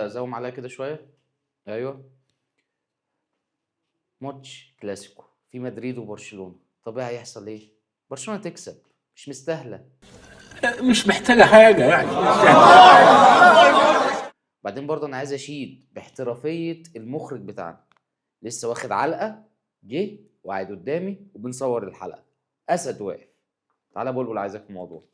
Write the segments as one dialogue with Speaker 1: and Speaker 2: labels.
Speaker 1: zoom عليا كده شوية. ايوه، ماتش كلاسيكو في مدريد وبرشلونة، طبيعي هيحصل ايه؟ برشلونة تكسب، مش مستاهلة.
Speaker 2: مش محتاجة حاجة يعني.
Speaker 1: بعدين برضه انا عايز اشيد باحترافيه المخرج بتاعنا، لسه واخد علقه، جه وقاعد قدامي وبنصور الحلقة، اسد واقف. تعالى بلبل، عايزك في موضوع.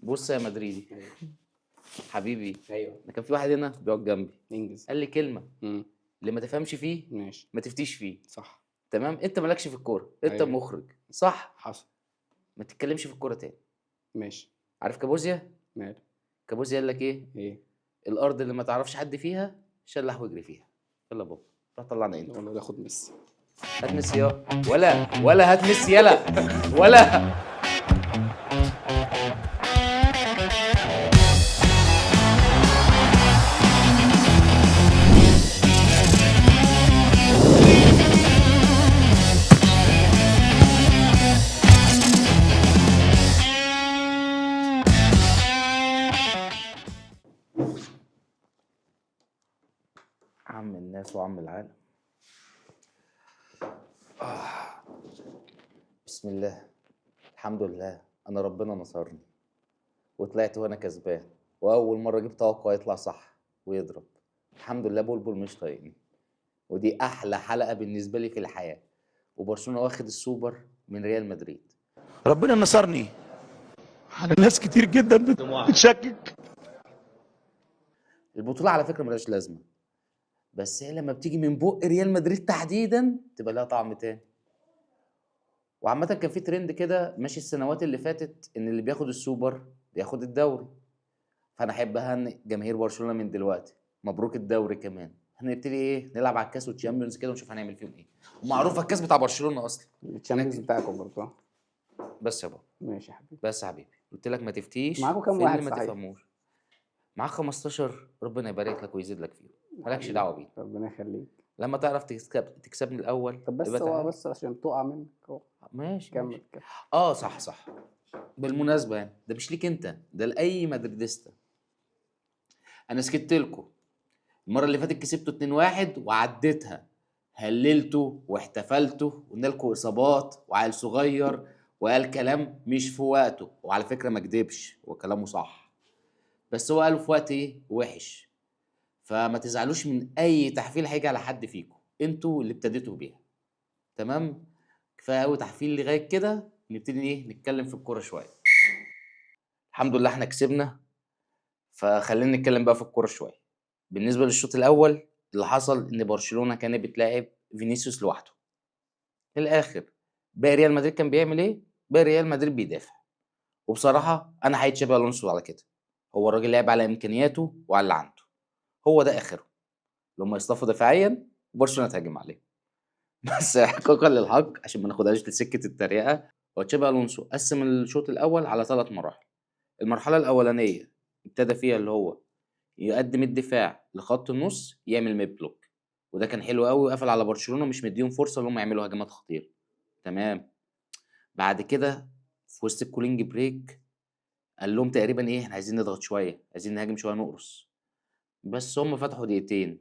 Speaker 1: بص يا مدريدي حبيبي،
Speaker 3: ايوه
Speaker 1: انا كان في واحد هنا بيقعد جنبي
Speaker 3: انجز.
Speaker 1: قال لي كلمة اللي ما تفهمش فيه
Speaker 3: ماشي،
Speaker 1: ما تفتيش فيه.
Speaker 3: صح،
Speaker 1: تمام؟ انت مالكش في الكورة، انت
Speaker 3: أيوة.
Speaker 1: مخرج، صح؟
Speaker 3: حصل.
Speaker 1: ما تتكلمش في الكورة تاني.
Speaker 3: ماشي.
Speaker 1: عارف كابوزيا؟
Speaker 3: ماله؟
Speaker 1: كابوزيا قال لك ايه؟
Speaker 3: ايه؟
Speaker 1: الارض اللي ما تعرفش حد فيها شلح واجري فيها. يلا بابا روح طلعنا انت.
Speaker 3: والله تاخد ميسي.
Speaker 1: هات ميسي يا ولا هات ميسي يلا ولا. عم الناس وعم العالم. بسم الله، الحمد لله، انا ربنا نصرني وطلعت وانا كسبان، واول مرة جبت توقع يطلع صح ويضرب. الحمد لله بلبل مش طايقني، ودي احلى حلقة بالنسبة لي في الحياة. وبرشلونة واخد السوبر من ريال مدريد.
Speaker 4: ربنا نصرني على ناس كتير جدا بتشكك.
Speaker 1: البطولة على فكرة ملهاش لازمه، بس هي لما بتيجي من بق ريال مدريد تحديدا تبقى لها طعم تاني. وعامة كان في ترند كده ماشي السنوات اللي فاتت، ان اللي بياخد السوبر بياخد الدوري. فانا احب اهنئ جماهير برشلونة من دلوقتي، مبروك الدوري كمان. هنبتدي ايه؟ نلعب على الكاس وال Champions كده ونشوف هنعمل فيهم ايه. ومعروفة الكاس بتاع برشلونة اصلا.
Speaker 3: ال Champions بتاعكم برضه.
Speaker 1: بس يا بابا.
Speaker 3: ماشي يا حبيبي.
Speaker 1: بس يا حبيبي، قلت لك ما تفتيش.
Speaker 3: معاكم كام
Speaker 1: في
Speaker 3: واحد
Speaker 1: اللي ما
Speaker 3: صحيح؟
Speaker 1: تفهموش. معاك 15، ربنا يبارك لك ويزيد لك فيهم، مالكش دعوه بيه.
Speaker 3: ربنا يخليك.
Speaker 1: لما تعرف تكسبني الاول.
Speaker 3: طب بس
Speaker 1: يبقى
Speaker 3: هو
Speaker 1: تعالى.
Speaker 3: بس عشان تقع منك اهو.
Speaker 1: ماشي،
Speaker 3: كمل،
Speaker 1: ماشي.
Speaker 3: كمل.
Speaker 1: صح. بالمناسبة يعني ده مش ليك انت، ده لأي مدريديستا. انا سكت لكم المرة اللي فاتت، كسبتوا 2-1 وعديتها، هللتوا واحتفلتوا، قلنا لكم اصابات وعيل صغير وقال كلام مش في وقته، وعلى فكرة ما كدبش، هو كلامه صح، بس هو قاله في وقت ايه؟ وحش. فما تزعلوش من اي تحفيل هيجي على حد فيكم، انتوا اللي ابتديتوا بيها. تمام؟ كفاية قوي تحفيل لغاية كده، نبتدي ايه؟ نتكلم في الكورة شوية. الحمد لله احنا كسبنا، فخلينا نتكلم بقى في الكورة شوية. بالنسبة للشوط الاول، اللي حصل ان برشلونة كانت بتلاعب فينيسيوس لوحده. في الاخر باقي ريال مدريد كان بيعمل ايه؟ باقي ريال مدريد بيدافع. وبصراحة انا حييت تشابي الونسو على كده، هو الراجل لعب على امكانياته وعلى اللي عنده، هو ده اخره. لما يصطفوا دفاعيا وبرشلونة تهاجم عليه. بس احقاقا للحق عشان ما ناخدهاش لسكه التريقه، هو تشابي الونسو قسم الشوط الاول على 3 مراحل. المرحلة الاولانية ابتدى فيها اللي هو يقدم الدفاع لخط النص، يعمل mid block، وده كان حلو قوي وقفل على برشلونة مش مديهم فرصة ان هم يعملوا هجمات خطيرة. تمام. بعد كده في وسط ال cooling break قال لهم تقريبا ايه، احنا عايزين نضغط شوية، عايزين نهاجم شوية، نقرص. بس هم فتحوا دقيقتين،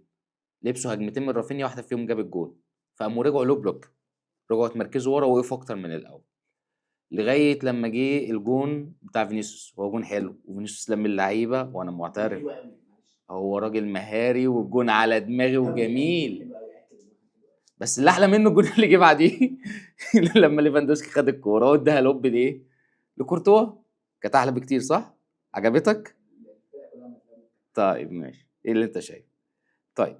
Speaker 1: لبسوا هجمتين من رافينيا، واحدة فيهم جاب الجول، فقاموا رجعوا low block، رجعوا اتمركزوا ورا ووقفوا اكتر من الاول، لغاية لما جه الجون بتاع فينيسيوس. هو جون حلو، وفينيسيوس لم اللعيبة وانا معترف هو راجل مهاري والجون على دماغي وجميل، بس اللي احلى منه الجون اللي جه بعديه لما ليفاندوسكي خد الكورة واداها lob دي لكورتوا، كانت احلى بكتير. صح؟ عجبتك؟ طيب ماشي، ايه اللي انت شايفه؟ طيب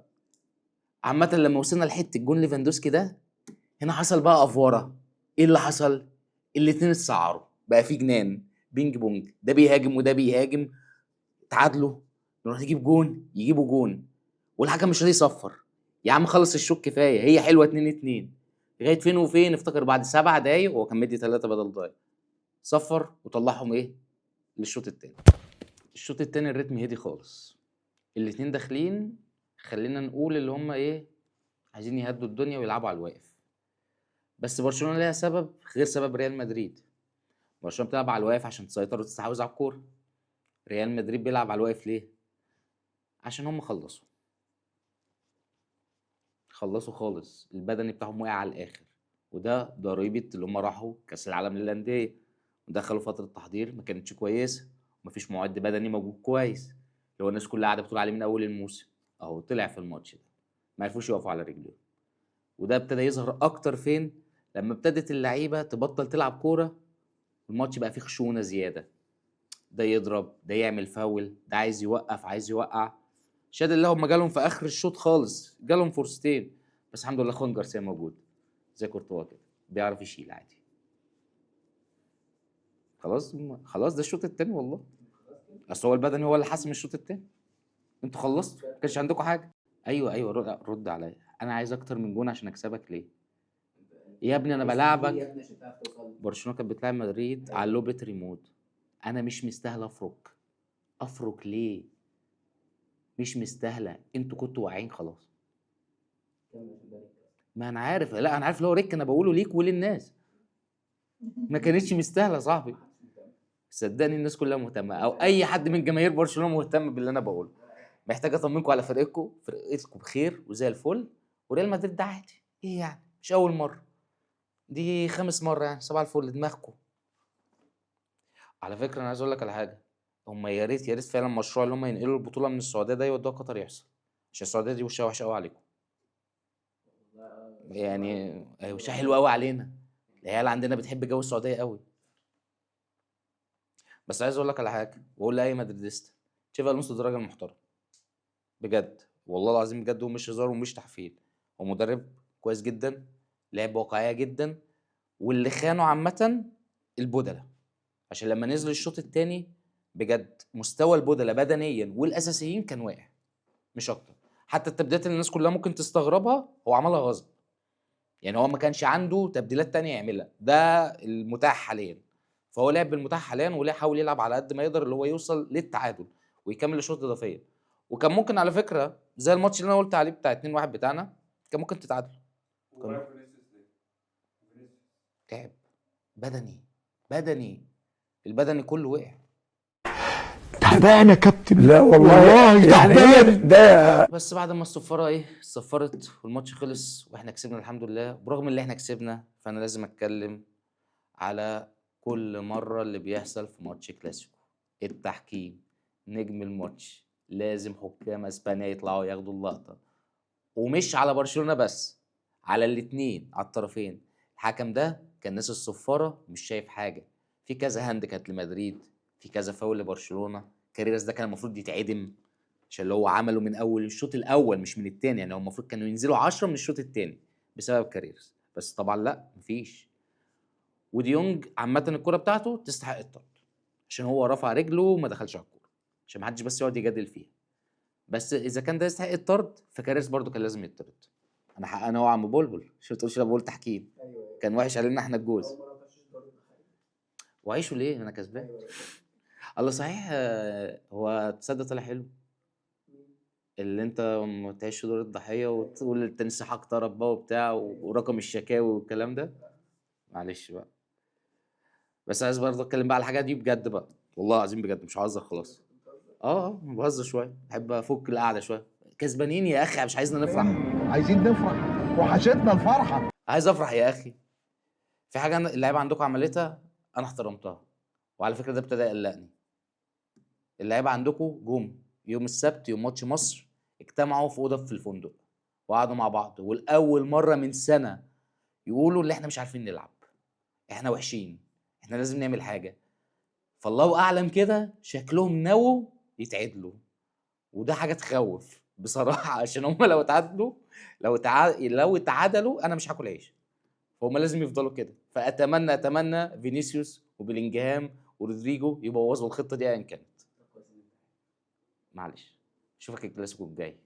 Speaker 1: عامة لما وصلنا لحته جون ليفاندوسكي ده، هنا حصل بقى افوره. ايه اللي حصل؟ الاتنين اتسعروا، بقى في جنان بينج بونج، ده بيهاجم وده بيهاجم، تعادلوا، نروح نجيب جون، يجيبوا جون، والحكم مش راضي يصفر. يا عم خلص الشوط كفاية، هي حلوة 2-2 لغاية فين وفين. افتكر بعد 7 دقايق هو كان مدي 3 بدل ضايع، صفر وطلعهم ايه للشوط التاني. الشوط التاني الريتم هدي خالص، الاتنين داخلين خلينا نقول اللي هم ايه، عايزين يهدوا الدنيا ويلعبوا على الواقف. بس برشلونة ليها سبب غير سبب ريال مدريد. برشلونة بتلعب على الواقف عشان تسيطر وتستحوذ على الكورة. ريال مدريد بيلعب على الواقف ليه؟ عشان هم خلصوا خالص، البدني بتاعهم وقع على الاخر، وده ضريبة اللي هم راحوا كاس العالم للاندية ودخلوا فترة تحضير ما كانتش كويسة، ومفيش معد بدني موجود كويس، اللي هو الناس كلها قاعدة بتقول عليه من اول الموسم، اهو طلع في الماتش ده ما عرفوش يقفوا على رجليهم. وده ابتدى يظهر اكتر فين؟ لما ابتدت اللعيبة تبطل تلعب كورة، الماتش بقى فيه خشونة زيادة، ده يضرب، ده يعمل فاول، ده عايز يوقف، عايز يوقع. شاد الله هم جالهم في اخر الشوط خالص، جالهم فرصتين، بس الحمد لله خوان جارسيا موجود زي كورتوا كده، بيعرف يشيل عادي. خلاص خلاص ده الشوط التاني والله، اصل هو البدني هو اللي حاسم الشوط التاني. انتوا خلصتوا، ما كانش عندكم حاجة. ايوه رد عليا، انا عايز اكتر من جون عشان اكسبك. ليه يا ابني؟ انا بلاعبك. برشلونة كانت بتلعب مدريد على لوبة ريموت، انا مش مستاهل افرك ليه؟ مش مستاهلة، انتوا كنتوا واعيين خلاص. ما انا عارف، لا انا عارف اللي هو ريك، انا بقوله ليك وللناس، ما كانتش مستاهلة يا صاحبي. صدقني الناس كلها مهتمة، او اي حد من جماهير برشلونة مهتم باللي انا بقوله. محتاج اطمنكم على فرقتكم، فرقتكم بخير وزي الفل، وريال مدريد ده عادي، ايه يعني؟ مش اول مرة، دي خامس مرة يعني، صباح الفل دماغكم. على فكرة انا عايز اقول لك على حاجة، هم يا ريت يا ريت فعلا مشروع اللي هم ينقلوا البطولة من السعودية ده يودوها قطر يحصل، عشان السعودية دي وشها وحش قوي عليكم يعني، وشها حلو قوي علينا، العيال عندنا بتحب جو السعودية قوي. بس عايز اقول لك على حاجة، واقول لاي مدريديستا، تشافي الونسو ده راجل محترم بجد، والله العظيم بجد، ومش هزار ومش تحفيل، هو مدرب كويس جدا، لعب واقعية جدا، واللي خانه عامة البدلة، عشان لما نزل الشوط الثاني بجد مستوى البدلة بدنيا والاساسيين كان واقع مش اكتر. حتى التبديلات اللي الناس كلها ممكن تستغربها هو عملها غصب، يعني هو ما كانش عنده تبديلات تانية يعملها، ده المتاح حاليا، فهو لعب بالمتاح حاليا، ولا حاول يلعب على قد ما يقدر اللي هو يوصل للتعادل ويكمل الشوط الاضافية. وكان ممكن على فكرة زي الماتش اللي انا قلت عليه بتاع 2-1 بتاعنا، كان ممكن تتعادلوا. تعب بدني البدني كله وقع.
Speaker 4: تعبان يا كابتن. لا والله تعبان ده.
Speaker 1: بس بعد ما الصفاره ايه صفرت والماتش خلص واحنا كسبنا الحمد لله، برغم اللي احنا كسبنا فانا لازم اتكلم على كل مرة اللي بيحصل في ماتش كلاسيكو. التحكيم نجم الماتش، لازم حكام اسبانيا يطلعوا ياخدوا اللقطة، ومش على برشلونة بس، على الاثنين، على الطرفين. الحكم ده كان ناس الصفاره مش شايف حاجة، في كذا hand كانت لمدريد، في كذا فاول لبرشلونة. كاريراس ده كان المفروض يتعدم عشان اللي هو عمله من اول الشوط الاول مش من الثاني، يعني هو المفروض كانوا ينزلوا 10 من الشوط الثاني بسبب كاريراس، بس طبعا لا مفيش. وديونج عامة الكره بتاعته تستحق الطرد عشان هو رفع رجله وما دخلش على الكورة، عشان ما حدش بس يقعد يجادل فيها. بس اذا كان ده يستحق الطرد فكاريراس برده كان لازم يطرد. انا حقنا هو عم بلبل، شو تقولش انا بقول تحكيم، كان وحش علينا احنا الجوز. وعيشوا ليه انا كسبان؟ الله صحيح. هو تصدق طلع حلو اللي انت ما تعيش دور الضحية وتقول التاني حق طرب بقى وبتاع ورقم الشكاوي والكلام ده، معلش بقى. بس عايز برضه اتكلم بقى على الحاجات دي بجد بقى، والله العظيم بجد مش ههزر خلاص. بهزر شوية، بحب افك القعدة شوية. كسبانين يا اخي، مش عايزنا نفرح؟
Speaker 4: عايزين نفرح، وحشتنا الفرحة.
Speaker 1: عايز افرح يا اخي. في حاجة اللعيبة عندكم عملتها انا احترمتها، وعلى فكرة ده ابتدى يقلقني. اللعيبة عندكم جم يوم السبت يوم ماتش مصر، اجتمعوا في اوضة في الفندق وقعدوا مع بعض، والاول مرة من سنة يقولوا اللي احنا مش عارفين نلعب، احنا وحشين، احنا لازم نعمل حاجة. فالله اعلم كده شكلهم نووا يتعدلوا، وده حاجة تخوف بصراحة، عشان هم لو اتعادلوا لو اتعادلوا انا مش هاكل عيش، فهم لازم يفضلوا كده. فاتمنى اتمنى فينيسيوس وبيلينجهام ورودريجو يبوظوا الخطة دي ايا كانت. معلش، اشوفك الكلاسيكو الجاي.